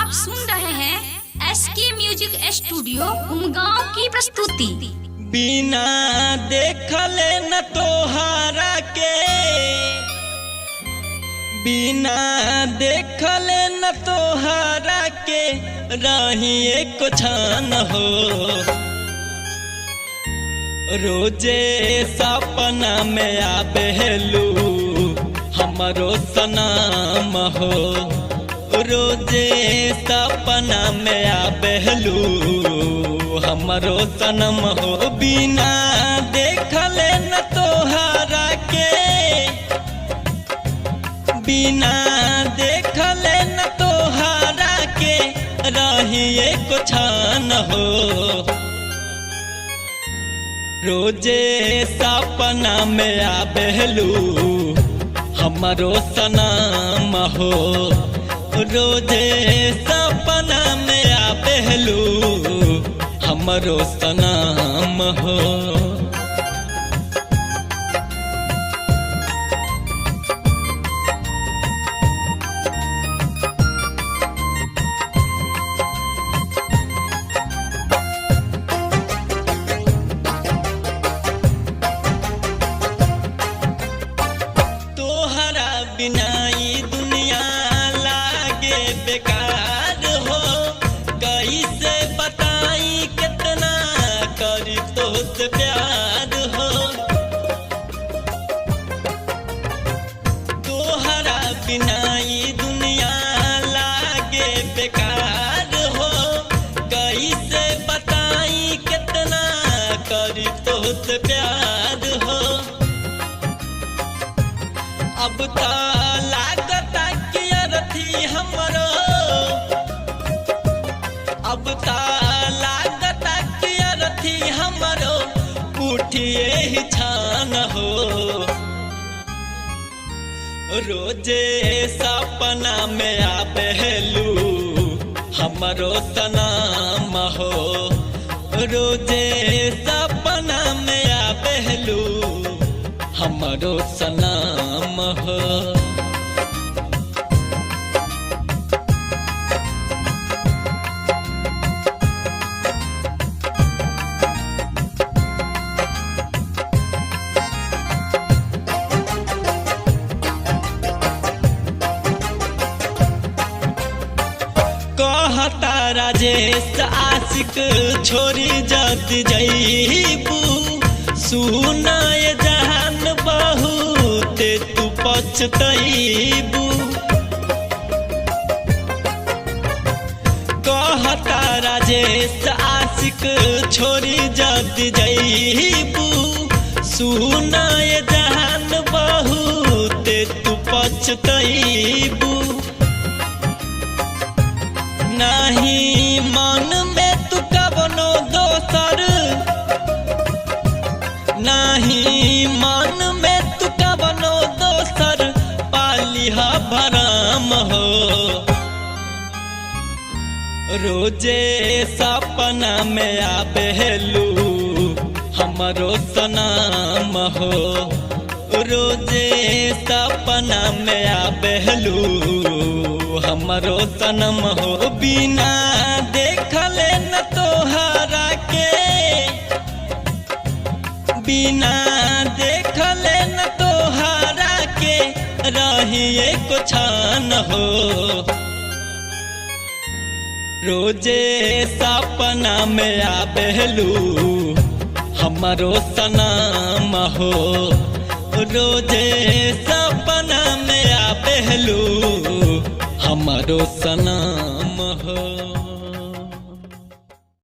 आप सुन रहे हैं एस के म्यूजिक स्टूडियो उमगांव की प्रस्तुति। बिना देखले न तोहारा के, बिना देखले न तोहारा के रही एक छान हो। रोजे सपना में आबेलू हमरो सनाम हो। रोजे सपना में आबेलू हमरो सनम हो। बिना देखले न तोहारा के, बिना देखले न तोहारा के रही एक छान हो। रोजे सपना में आबेलू हमरो सनाम हो। रोजे सपना में आबेलू हमरो सनाम हो। तोहरा बिना ई दुनिया लागे बेकार हो। कैसे बताई कितना करी तोहसे प्यार हो। तोहरा बिना ई दुनिया लागे बेकार हो। कैसे बताई कितना करी तोहसे प्यार हो। अब त लागता कि अरथी हमरो, अब त लागता कि अरथी हमरो उठिए ही छान हो। रोजे सपना में आबेलू हमरो सनाम हो। रोजे सपना में आबेलू हमरो सनाम हो। कहता राजेश आशिक छोरी जद जईबू, सुनाए जहान बहुत तू पछतईबू। कहता राजेश आशिक छोरी जद जईबू, सुनाए जहान बहुत तू पछतईबू। नहीं मन में तू कवनो दोसर, नहीं मन में तू कवनो दोसर पालिहा भराम हो। रोजे सपना में आबेलू हमरो सनाम हो। रोजे सपना में आबेलू हमरो सनम हो। बिना देखले न तोहारा के, बिना देखले न तोहारा के रही एक छान हो। रोजे सपना में आबेलू हमरो सनाम हो। रोजे सपना में आबेलू हमरो सनाम।